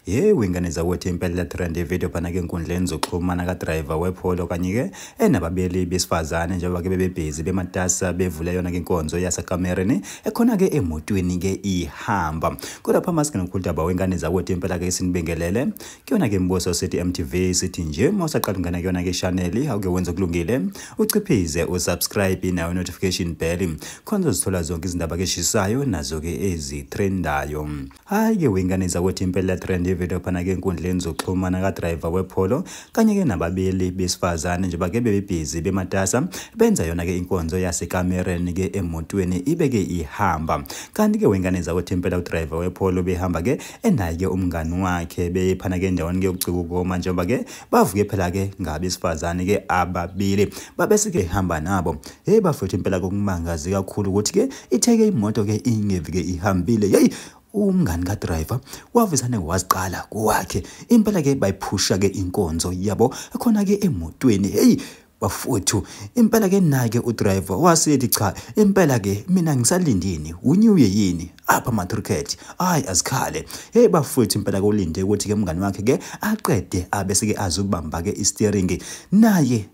Yewe ingane zakwethu, impela trend video phana ke enkundleni zokuxhumana ka-driver wePolo kanye-ke enababili besifazane njengoba ke bebebhizi bematasa bevule yona-ke inkonzo yasekamereni ekhona-ke emotweni-ke ihamba. Kodwa phambi singene udaba wengane zakwethu, impela-ke sinibingelele kuyona-ke Mbuso sithi MTV, sithi nje uma usaqala ungena kuyona-ke channel awuke wenze okulungile, uciphize usubscribe nayo notification bell khona uzithola zonke izindaba ke eshisayo nazo-ke ezitrendayo. Hhayi-ke wengane zakwethu, impela trend video phana ke enkundleni zokuxhumana ka-driver wePolo kanye-ke nababili besifazane njengoba ke bebebhizi bematasa benza yona-ke inkonzo yasekamereni-ke emotweni ibe-ke ihamba. Kanti-ke wengane zakwethu, impela udriver wePolo behamba-ke enaye-ke umngani wakhe bephana-ke endaweni-ke yokucika ukoma njengoba-ke bavuke phela-ke ngabesifazane-ke ababili babese-ke ehamba nabo. Hey bafethu, impela kokumangazi kakhulu ukuthi-ke ithe-ke imoto-ke ingevi-ke ihambile, yeyi umngani kadriver wavisane waziqala kuwakhe, impela ke bayiphusha ke inkonzo yabo khona ke emotweni. Hey bafowethu, impela ke naye udriver wasethi cha, impela ke mina ngisalindini unyuye yini apha ama-cricket, hayi azikhale. Hey bafowethu, impela ke ulinde ukuthi ke umngani wakhe ke aqede abese ke azobamba ke i-steering naye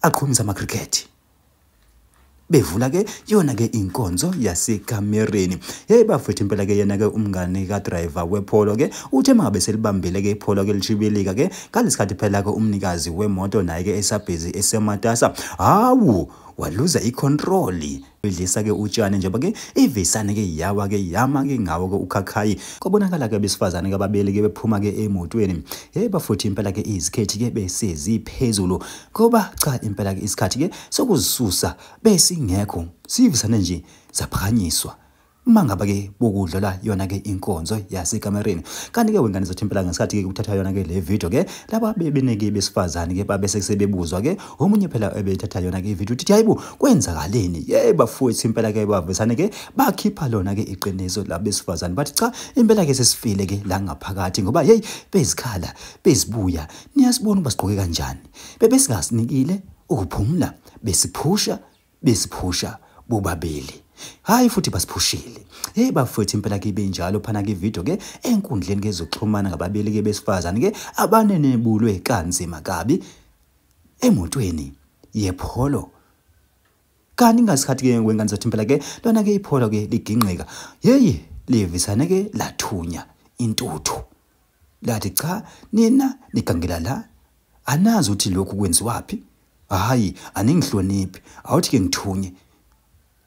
aqhumisa ama-cricket, bevula ke yona ke inkonzo yasekamereni. Hey bafethu, impela ke yena ke umngani kadriver wePolo ke uthe mangabe selibambile ke iPolo ke lishibilika ke ngalesikhathi phela ke umnikazi wemoto naye ke esabhizi esematasa, hawu waluza icontrol idlisa ke utshani njengoba ke ivisane ke yawa ke yama ke ngawo ke ukhakhayi. Kwabonakala ke besifazane ababili ke bephuma ke emotweni. Hey bafethu, impela ke izikhethi ke beseziphezulu ngoba cha impela ke isikhathi ke sokuzisusa besingekho, sivisane nje zaphakanyiswa uma ngabe ke bokudlula yona ke inkonzo yasekamereni. Kanti ke wengane zathi impela ngesikhathi ke kuthatha yona ke le video ke laba bebeneke besifazane ke babe sebebuzwa ke omunye phela ebethatha yona ke video uthi hayibo kwenzakaleni. Yey bafowethu, impela ke bavesane ke bakhipha lona ke iqiniso labesifazane bathi cha impela ke sesifile ke la ngaphakathi ngoba hey bezikhala bezibuya niyasibona uba sigqoke kanjani, bebesingasinikile ukuphumula, besiphusha besiphusha bobabili, hayi futhi basiphushile. Hey bafowethu, impela ke benjalo phana ke video ke enkundleni ke zokuxhumana ngababili ke besifazane ke abanenebulwe kanzima kabi emotweni yePolo. Kanti ngasikhathi ke wengane zathi impela ke lona ke iPolo ke liginqika, yeyi livisane ke lathunya intuthu lathi cha nina nigangela la anazi ukuthi lokhu kwenziwaphi, hayi aningihloniphi, awuthi ke ngithunye.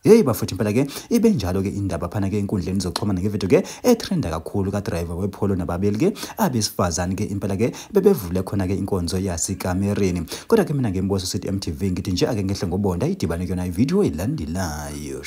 Hey bafethu, impela ke ibenjalo ke indaba phana ke enkundleni zokuxhumana ngevideo ke etrenda kakhulu kadriver wePolo nababili ke abesifazane ke impela ke bebevule khona ke inkonzo yasekamereni. Kodwa ke mina ngemboso sithi MTV ngithi nje ake ngehle ngobonda idibane kuyona ivideo elandelayo.